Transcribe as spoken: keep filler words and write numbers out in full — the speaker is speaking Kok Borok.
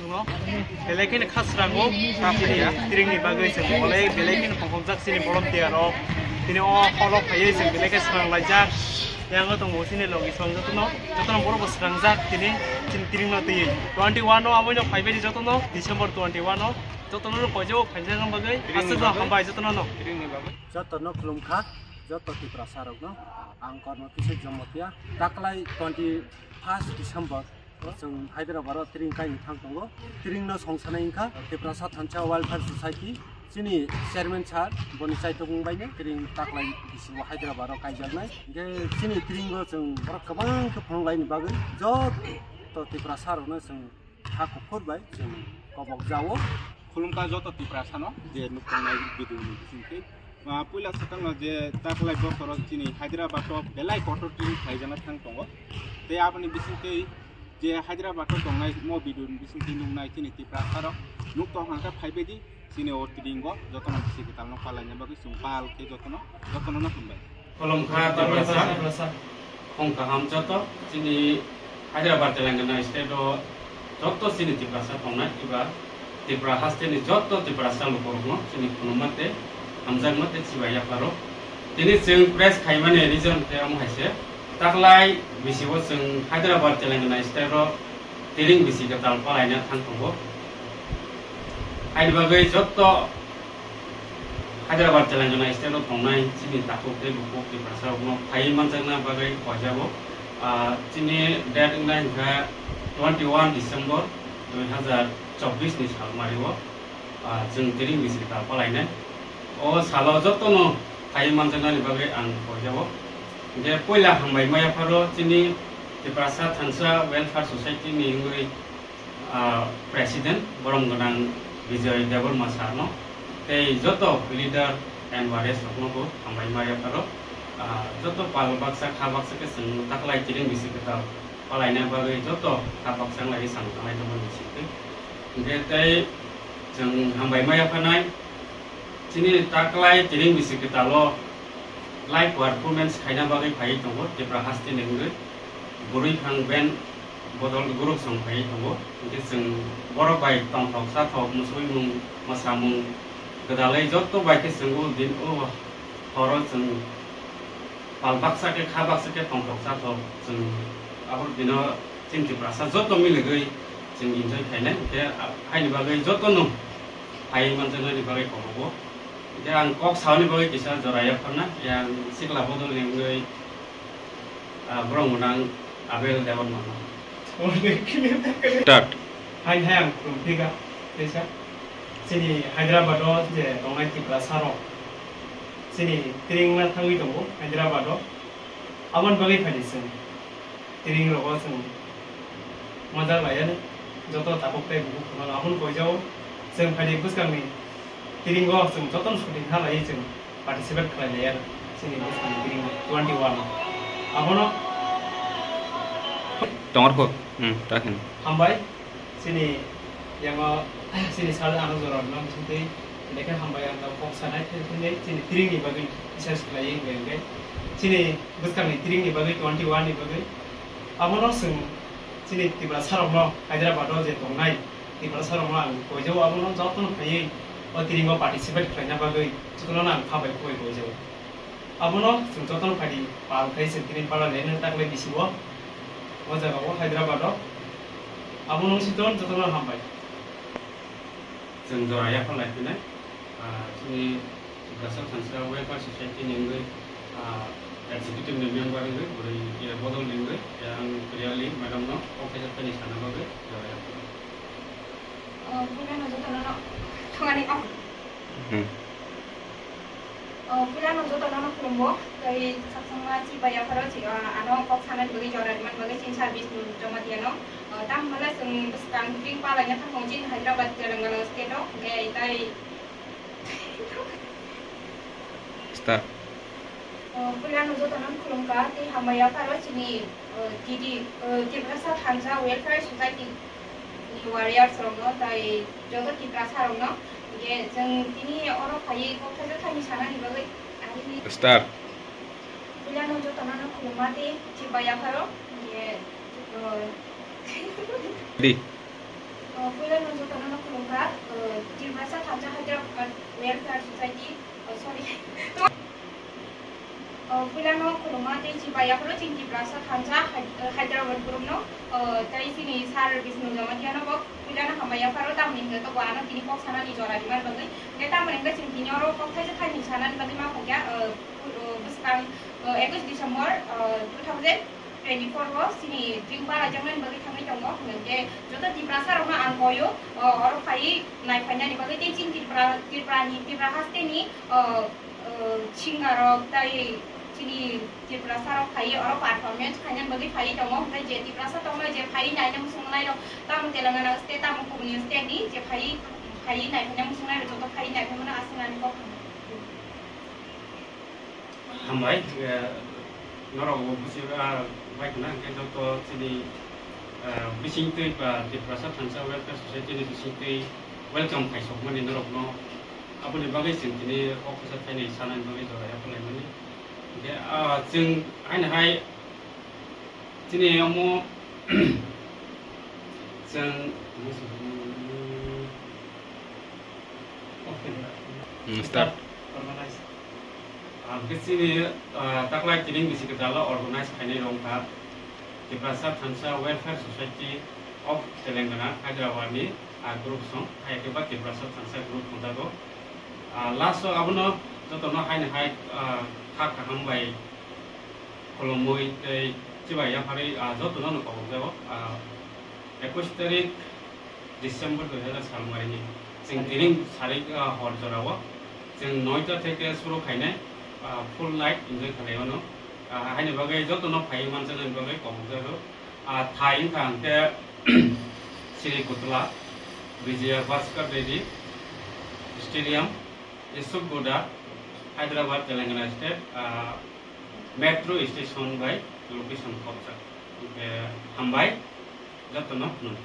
Belai kheno kha srango, chini a tiringni bagwi chwng belai, belai kheno tongthokjak chini volunteer rok. Tini o holo phaiwi chwng belai khe srang laijak. Yango tongo chini logi song jotono, jotono borok bo srangjak tini, chini tiringno twi. Twenty one o aboino phaibaidi jotono, December twenty one o jotono no koijago phaijak bagwi, aswk no hambai jotono no. Jotono khulumkha, joto Tiprasa rokno ang Kormo Kishore Jamatia, taklai twenty first December. O chwng Hyderabad o tiring kaini thang tongo. Tiring no songsanai wngkha Tiprasa Thansa Welfare Society. Chini chairman sir, boni chaitok wngbaino tiring taklai bisingo Hyderabad o kaijaknai. Hingke chini tiringo chwng borok kwbang khe phunuk laini bagwi joto Tiprasa rokno chwng ha kuphur bai chwng kobok jao. Khulumkha joto Tiprasa no je nuk tongnai video ni bisingtwi. Ah, puila swkangno je taklai bokhoro chini Hyderabad o belai kotor tiring khlaijana thang tongo. Tei aboni bisingtwi je Hyderabad o tongnai mo video ni bisingtwi nuknai chini Tiprasa rok nuk tong hangkha phaibaidi chini o tiringo jotono bisi kwtalno palaina bagwi chwng pal khe jotono, jotono no hambai. Khulumkha Tiprasa. Khung kaham joto chini Hyderabad Telangana state o joto chini Tiprasa tongnai eba Tripura haste ni joto Tiprasa lukurokno chini khulumma tei hamjakma tei chibai yapharo. Tini chwng press khaimani reason tei omo hai se taklai bisi o chwng Hyderabad Telangana state o tiring bisi kwtal palaina thang tongo. Haini bagwi joto Hyderabad Telangana state o tongnai chini takhuk tei bukhuk Tiprasa rokno phaiwi manjakna bagwi koijago. Ah, chini date wngna hwnkha twenty one December dui hazar chobbish ni salmari o, ah, chwng tiring bisi kwtal palainai. O salo jotono phaiwi manjaknani bagwi ang koijago. Hingke puila hambai ma yapharo chini Tiprasa Thansa Welfare Society ni wngwi ah, President borom gwnang Bijoy Debbarma sir no tei joto leader and warriors rok no bo hambai ma yapharo. Ah, joto pal baksa kha baksa khe chwng taklai tiring bisi kwtal palaina bagwi joto kha baksa wnglaigwi samung tanglai tongmani bisingtwi. Hingke tei chwng hambai ma yaphanai. Chini taklai tiring bisi kwtalo live performance khaina bagwi phaiwi tongo Tipra haste ni wngwi. Bwrwi phang band bodol group song phaiwi tongo. Hingke chwng borok bai tongthok chathok mwswimung mwsamung gwdalwi joto bai khe chwng o din o horo chwng pal baksa khe kha baksa khe tongthok chathok chwng abo dino chini Tiprasa joto miligwi chwng enjoy khainai. Hingke haini bagwi jotono phaiwi manjaknani bagwi kobogo. Hingke ang kok saoni bagwi kisa jora yapharna, yang sikla bodol ni wngwi, ah, borok gwnang Abel Debbarma no. Start. Hai hai ang khulumphika, teisa. Chini Hyderabad o je tongnai Tiprasa rok. Chini tiring na thangwi tongo Hyderabad o. Aboni bagwi phaidi chwng. Tiring rogo chwng manjak laiya, joto tabuk tei bukhuk phano aboni koijao chwng phaidi bwskangni tiringo chwng jotono suti kha laiwi chwng participate khlai laiya chini bwskangni tiring twenty one. Abono Tongrokho, hmm, ta khe. Hambai. Chini yango chini sal ano jora rwna bisingtwi lekha hambai ang kok sanai, tei chini tiringni bagwi research khlaiwi hwnkhe, hwnkhe chini bwskangni tiringni bagwi twenty one ni bagwi abono chwng chini Tiprasa rokno Hyderabad o je tongnai Tiprasa rokno ang koijao, abono jotono phaiwi o tiringo participate khlaina bagwi jotono ang kha bai khoboi koijao. Abono chwng jotono phaidi pal khai chwng tini pala leno taklai bisi o, o jaga o Hyderabad o. Abono wngsi ton jotono hambai. Chwng jora yaphar lai phinai, ah, chini Tiprasa Thansa Welfare Society ni wngwi, ah, executive ni member wngwi bwrwi, eh, bodol ni wngwi, eh, ang clearly madam no kok kaisa thani sana bagwi jora yaphar. Oh, puila no jotono no thongani kok. Hmm. Oh, puila no jotono no khulumgo, tei saksangma chibai yapharo chi, ah, ano kok sanani bagwi jora rimani bagwi chini service ni Jamatia no. Oh, tamo hwnle chwng bwskang tiring palaina thangkong chini Hyderabad, Telangana state o, hwnkhe tei Start. Oh, puila no jotono no khulumkha, tei hambai yapharo chini, oh, T D, oh, Tiprasa Thansa Welfare Society ni warriors rokno, tei joto Tiprasa rokno, hwnkhe chwng tini oro phaiwi kok thaisa thani sanani bagwi ani Start. Puila no jotono no khulumma tei chibai yapharo, hwnkhe, oh, Ready. Puila no jotono no khulumkha, uh, Tiprasa Thansa Hyderabad Welfare Society, uh, sorry. Uh, puila no khulumma tei chibai yapharo chini Tiprasa Thansa Hy-, uh, Hyderabad group no, uh, tei chini sir Bishnu Jamatia no bo puila no hambai yapharo tamni hwnkhe to bo ano tini kok sanani jora rimar bagwi. Hwnkhe tamni hwnkhe chwng tini oro kok thaisa thaini sanani bagwi ma phakya, uh, uh, bwskang, uh, ekush December, uh, two thousand twenty-four o chini drink palajaknani bagwi thangwi tongo, hwnkhe joto Tiprasa rokno ang koyo, o, oro phaiwi naiphainani bagwi tei chini Tripura, Tripurani, Tripura hasteni, o, o, singer rok tei chini Tiprasa rok phaiwi oro performance khainani bagwi phaiwi tongo, hwnkhe je Tiprasa tongnai je phaiwi naina muchungnai rok, tamo Telangana state, tamo kubuni state ni je phaiwi, phaiwi naiphaina muchungnai rok joto phaiwi naiphai mano aswk ani kok. Hambai, eh, norok bo busi, ah, bai khna, hwnkhe joto chini, ah, bisingtwi ba Tiprasa Thansa Welfare Society ni bisingtwi welcome khaisokmani norokno. Aboni bagwi chwng tini kok kisa thainwi sanani bagwi jora yapharlaimani. Hwnkhe, ah, chwng haino hai chini omo chwng, Hmm, start. Organize. Ah, khe chini, ah, taklai kiring bisi kwtal o organize khainai rong kha Tiprasa Thansa Welfare Society of Telangana, Hyderabad ni, ah, group song, hai khe ba Tiprasa Thansa group wng jago. Ah, last o abono jotono haino hai, ah, kha kaham bai khulumui tei chibai yapharwi, ah, jotono no kobok jago. Ah, ekush tarik December dui hazar salmarini chwng tiring sarik, ah, hor jorao chwng noita theke suru khainai, ah, full night enjoy khalai mano. Ah, haini bagwi jotono phaiwi manjaknani bagwi kobok jago. Ah, thai wngkha hwnkhe Sri Kutla Vijaya Bhaskar Reddy Stadium, Yusuf Goda, Hyderabad, Telangana State, ah, metro station bai location khopjak. Hwnkhe hambai jotono nung.